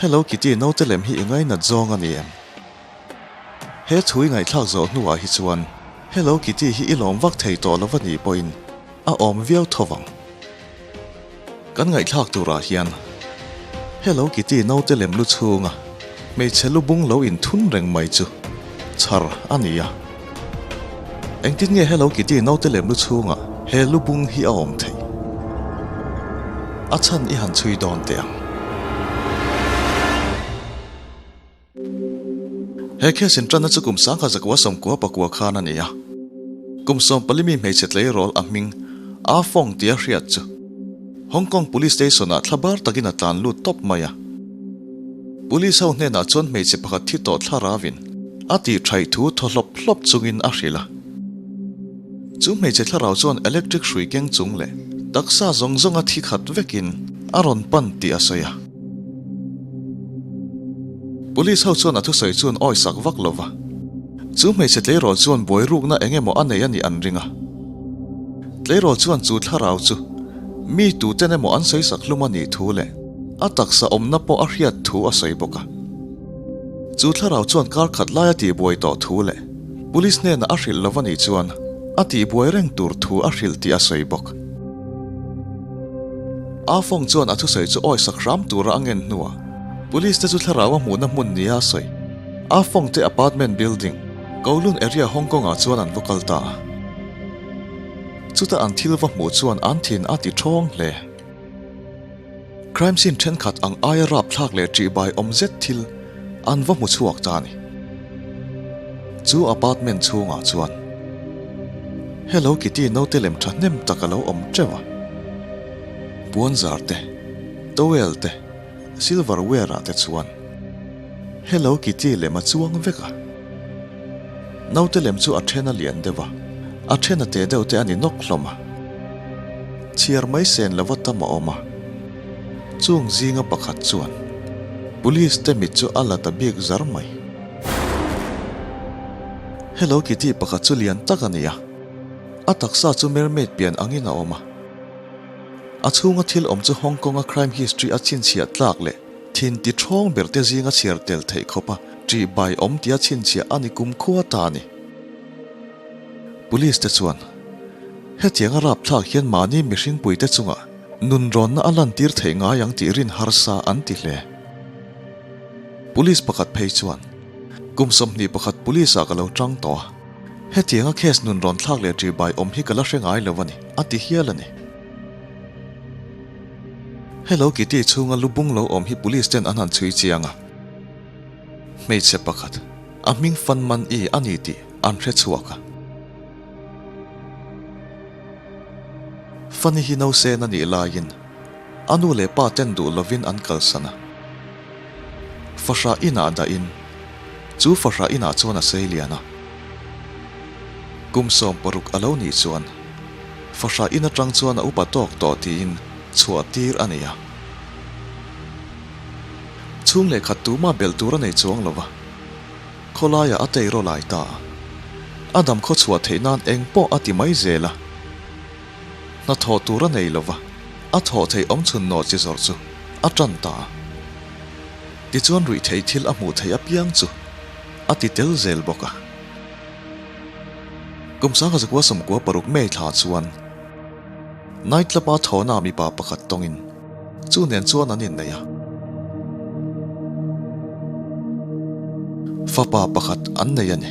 Hello Kitty naute lem hi i ngainat zawng a ni em? He thu i ngaihthlak zawh hnuah hi chuan Hello Kitty hi i lawm vak thei tawh lo va nih pawhin a awm viau tho vang. Kan ngaihthlak turah hian Hello Kitty naute lem lu chhunga hmeichhe lu bung lo inthun reng mai chu chhar a ni a. Engtin nge Hello Kitty naute lem lu chhungah he lu bung hi a awm theih? A chhan i han chhui dawn teh ang. He case inṭanna chu kum sangkhat zakua sawmkua pakua khan a ni a. Kum 14 mi hmeichhe tleirawl a hming Ah Fong tia hriat chu Hong Kong Police Station-ah thla bar takin a tlan lut tawp mai a. Police ho hnenah chuan hmeichhe pakhat thi tawh thla ravin a tih thaih thu thaw hlawp hlawp chungin a hrilh a. Chu hmeichhe thlarau chuan electric hrui keng chung leh taksa zawng zawnga thi khat vekin a rawn pan tih a sawi a. Police ho chuan a thusawi chuan awi sak vak lo va. Chu hmeichhe tleirawl chuan buai rukna eng emaw a nei a nih an ring a. Tleirawl chuan chu thlarau chu mi tuten emaw an sawi sak hlum a nih thu leh a taksa awmna pawh a hriat thu a sawi bawk a. Chu thlarau chuan kar khat lai a tihbuai tawh thu leh police hnenah a hrilh lo a nih chuan a tihbuai reng tur thu a hrilh tih a sawi bawk. A Fong chuan a thusawi chu awi sak hram tura a ngen hnuah Police te chu thlarau a hmuhna hmun nia a sawi. A Fong te apartment building, Kowloon area Hong Kong ah chuan an va kal ta a. Chuta an thil va hmuh chuan an thin a ti thawng hle. Crime scene thenkhat ang aia rapthlak leh ṭihbai awm zet thil an va hmu chhuak ta a ni. Chu apartment chhungah chuan Hello Kitty naute lem thahnem tak a lo awm teuh a. Puanzar te, towel te, silver ware ah te chuan Hello Kitty lem a chuang vek a. Naute lem chu a then a lian deuh a, a then a te deuh te a ni nawk hlawm a. Chhiar mai sen lova tam a awm a. Chung zinga pakhat chuan Police te mit chu a la ta bik zar mai. Hello Kitty pakhat chu lian tak a ni a, a taksa chu mermaid pian angin a awm a. A chhunga thil awm chu Hong Kong-a crime history a chhinchhiah tlak leh thin ti thawng ber te zinga chhiar tel theih khawpa ṭih bai awm tia chhinchhiah a ni kum khua ta a ni. Police te chuan hetianga rapthlak hian mahni mihring puite chungah nunrawnna a lantir theih ngai ang tih rin harsa an ti hle. Police pakhat phei chuan kum 21 police ah ka lo tang tawh a, hetianga case nunrawn thlak leh ṭih bai awm hi ka la hre ngai lo a ni, a ti hial a ni. Hello Kitty chhunga lu bung lo awm hi police ten an han chhui chiang a. Hmeichhe pakhat, a hming Fan Man I a ni tih an hre chhuak a. Fanny hi nausen a nih laiin a nu leh pa ten duh lovin an kalsan a. Fahrah inah dahin chu fahrah inah chuan a sei lian a. Kum 60 a lo nih chuan fahrah in atang chuan a upa tawk tawh tiin chhuah tir a nei a. Chhung leh khat tumah belh tur a nei chuang lo va, khawlaiah a teiraw lai ta a. A dam khaw chhuah theih nan eng pawh a ti mai zel a. Hnathawh tur a nei lo va, a thawh theih awm chhun nawh chi zawrh chu a tan ta a. Tichuan ruih theih thil a hmuh theih apiang chu a ti tel zel bawk a. Kum 1996 May thla chuan night club-a thawhna mipa pakhat tawngin chu nen chuan an innei a. Fapa pakhat an nei a ni.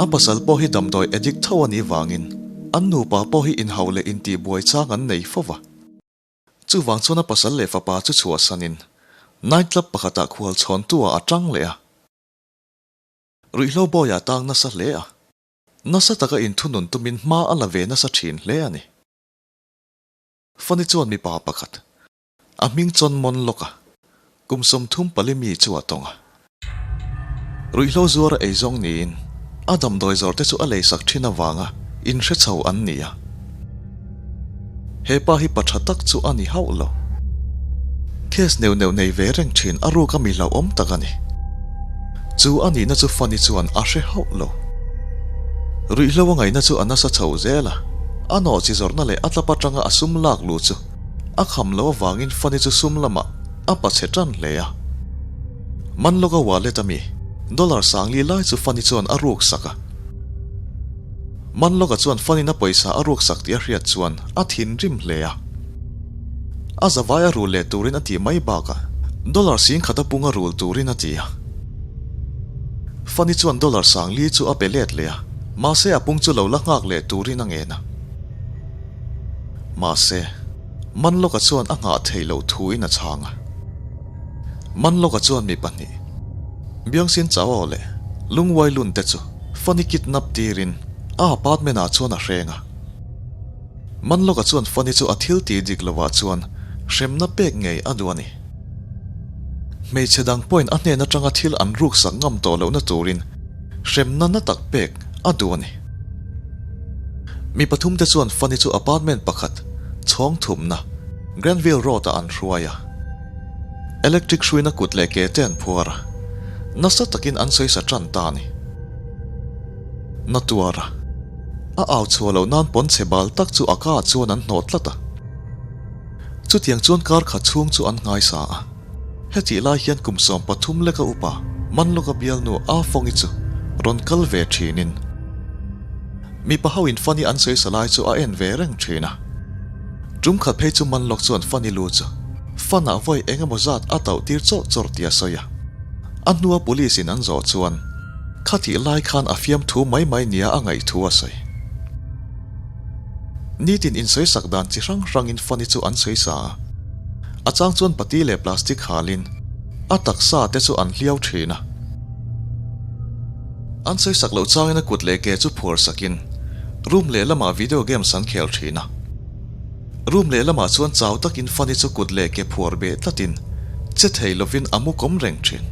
A pasal pawh hi damdawi addict tho a nih vangin an nupa pawh hi inhauh leh intihbuai chang an nei fo va. Chuvang chuan a pasal leh fapa chu chhuahsanin night club pakhatah khual chhawntu-ah a tang leh a. Ruihhlo bawiah a tang nasa hle a, nasa taka inthunun tumin hma a la ve nasa thin hle a ni. Funny chuan mipa pakhat, a hming chawn mawn lawk a, kum 34 mi chu a tawng a. Ruihhlo zuar a eizawng niin a damdawi zawr te chu a leisak thin avanga inhre chho an ni a. He pa hi pa tha tak chu a ni hauh lo. Case neuh neuh nei ve reng thin a ruk a mi hlauhawm tak a ni. Chu a nihna chu Funny chuan a hre hauh lo. Ruihhlo a ngaihna chu a nasa chho zel a, a nawh chi zawrhna leh a tlap atanga a sum lak luh chu a kham lo avangin Funny chu sum lamah a. A pachhe tan hle a. Manlawka wallet a mi dollar sangli lai chu Funny chuan a ruk sak a. Manlawka chuan Funny na pawisa a ruk sak tih a hriat chuan a thinrim hle a. A zavai a rul leh turin a tih mai bakah dollar singkhat a pung a rul turin a ti a. Funny chuan dollar sangli chu a pe let leh a, mahse a pung chu lo la nghak leh turin a ngen a. Mahse. Manlawka chuan a nghah theih loh thuin a chhang a. Manlawka chuan mi pahnih, Biangsin Chao leh Lungwai Lun te chu Funny kidnap tirin a apartment ah chuan a hreng a. Manlawka chuan Funny chu a thil tih dik lovah chuan hremna pek ngei a duh a ni. Hmeichhe dang pawhin a hnen atanga thil an ruksak ngam tawh lohna turin hremna na tak pek a duh a ni. Mi pathumte chuan Funny chu apartment pakhat chhawng thumna Granville Road-ah an hruai a. Electric hruina kut leh ke te an phuar a, nasa takin an sawi sa tan ta a ni. Na tuar a, a au chhuah loh nan pawn chhe bal tak chu a ka chuan an hnawh tlat a. Chutiang chuan kar khat chhung chu an nghaisa a. Hetih lai hian kum 13 leka upa Manlawka bialnu A Fawngi chu rawn kal ve thinin mipa ho in Funny an sawi sa lai chu a en ve reng thin a. Tum khat phei chu Manlawk chuan Funny lu chu fan ah vawi eng emaw zat a tauh tir chawrh chawrh tih a sawi a. A hnua police in an zawh chuan khatih lai khan a fiamthu mai mai nia a ngaih thu a sawi. Nitin insawisak dan chi hrang hrangin Funny chu an sawi sa a. A chang chuan pati leh plastic halin a taksa te chu an hliau thin a. An sawisak loh changin a kut leh ke chu phuar sakin room lehlamah video games an khel thin a. Room lehlamah chuan chau takin Funny chu kut leh ke phuar beh tlatin che thei lovin a mu kawm reng thin.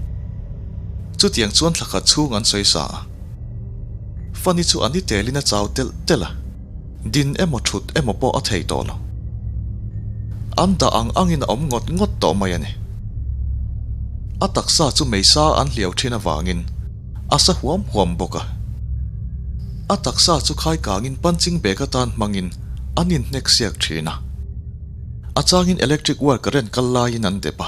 Chutiang chuan thla khat chhung an sawi sa a. Funny chu a ni telin a chau telh telh a, din emaw thut emaw pawh a thei tawh lo. An dah ang angin a awm ngawt ngawt tawh mai a ni. A taksa chu meisa an hliau thin avangin a sa huam huam bawk a. A taksa chu khai kangin punching bag atan hmangin an inhnek siak thin a. A changin electric wire current kal laiin an dep a.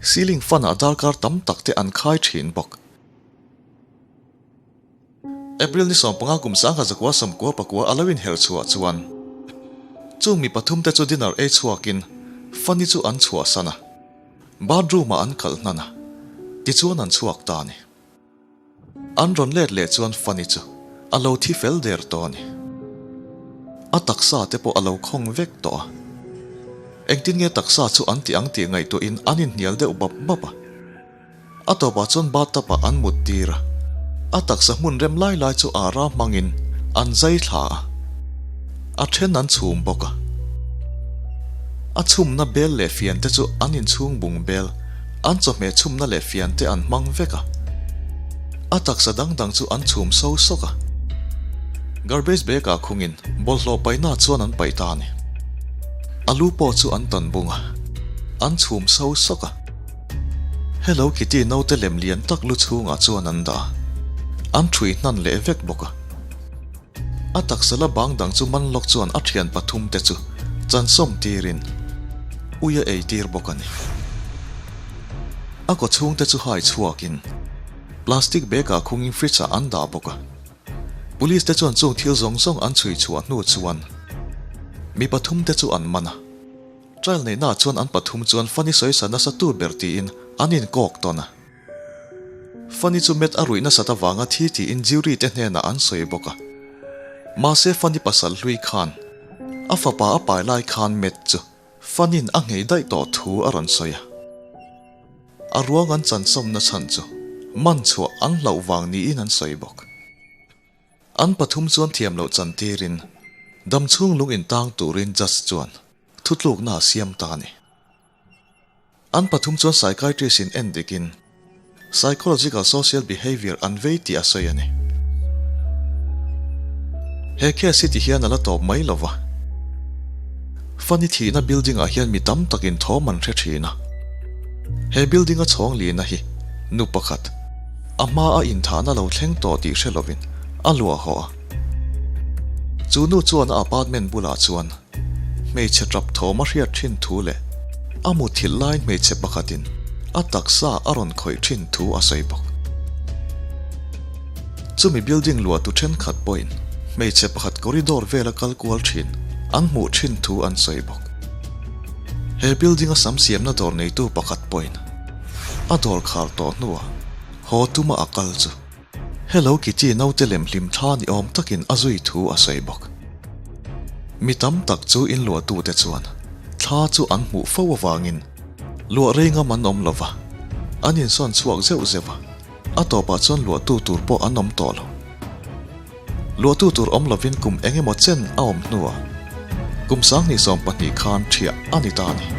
Ceiling fan ah darkar tam tak te an khai thin bawk. April ni 15 kum 1994 a lo inher chhuah chuan chung mi pathum te chu dinner ei chhuakin Funny chu an chhuahsan a, bathroom ah an kalh hnan a, tichuan an chhuak ta a ni. An rawn let leh chuan Funny chu a lo thi fel der tawh a ni. A taksa te pawh a lo khawng vek tawh a. Engtin nge taksa chu an tih ang tih ngaihtuahin an inhnial deuh bap bap a. A tawpah chuan bathtub ah an mut tir a, a taksa hmun rem lai lai chu ara hmangin an zai thla a, a then an chhum bawk a. A chhumna bel leh fian te chu an inchhung bung bel, an chawhmeh chhumna leh fian te an hmang vek a. A taksa dang dang chu an chhum so sawk a. Garbage bag ah khungin bawlhhlawh paihna chuan an paih ta a ni. A lu pawh chu an tan bung a, an chhum so sawk a. Hello Kitty naute lem lian tak lu chhungah chuan an dah a, an ṭhui hnan leh vek bawk a. A taksa la bang dang chu man lawk chuan a ṭhian pathum te chu chansawm tirin ui a ei tir bawk a ni. A kaw chhung te chu hai chhuakin plastic bag ah khungin fridge ah an dah bawk a. Police te chuan chung thil zawng zawng an chhui chhuah hnu chuan mi pathum te chu an man a. Trial neihnaah chuan an pathum chuan Funny sawisa nasa tu ber tiin an inkawk tawn a. Funny chu met a ruih nasat avanga thi tiin jury te hnenah an sawi bawk a. Mahse Funny pasal hlui khan a fapa a pai lai khan met chu Funny-in a nghei daih tawh thu a rawn sawi a. A ruang an chansawmna chhan chu man chhuah an hlauh vang niin an sawi bawk. An pathum chuan thiam loh chan tirin damchhung lung intang turin judge chuan thutlukna a siam ta a ni. An pathum chuan psychiatrist in en dikin psychological social behaviour an vei tih a sawi a ni. He case hi ti hian a la tawp mai lo va. Funny thihna building ah hian mi tam takin thawm an hre thin a. He building a chhawng lina hi nu pakhat a hma a inthahna lo thleng tawh tih hre lovin a luah hawh a. Chu nu chuan a apartment bulah chuan hmeichhe tap thawm a hriat thin thu leh. A muthilh laiin hmeichhe pakhatin a taksa a rawn khawih thin thu a sawi bawk. Chumi building luahtu thenkhat pawhin hmeichhe pakhat corridor vela kal kual thin an hmuh thin thu an sawi bawk. He building a sam siamna dawr neitu pakhat pawhin a dawr khar tawh hnuah haw tuma a kal chu Hello Kitty naute lem hlim tha ni awm takin a zui thu a sawi bawk. Mi tam tak chu inluahtute chuan thla chu an hmuh fo avangin luah rei ngam an awm lo va, an insawn chhuak zeuh zeuh a, a tawpah chuan luahtu tur pawh an awm tawh lo. Luahtu tur awm lovin kum eng emaw chen a awm hnuah kum 2020 khan ṭhiah a ni ta a ni.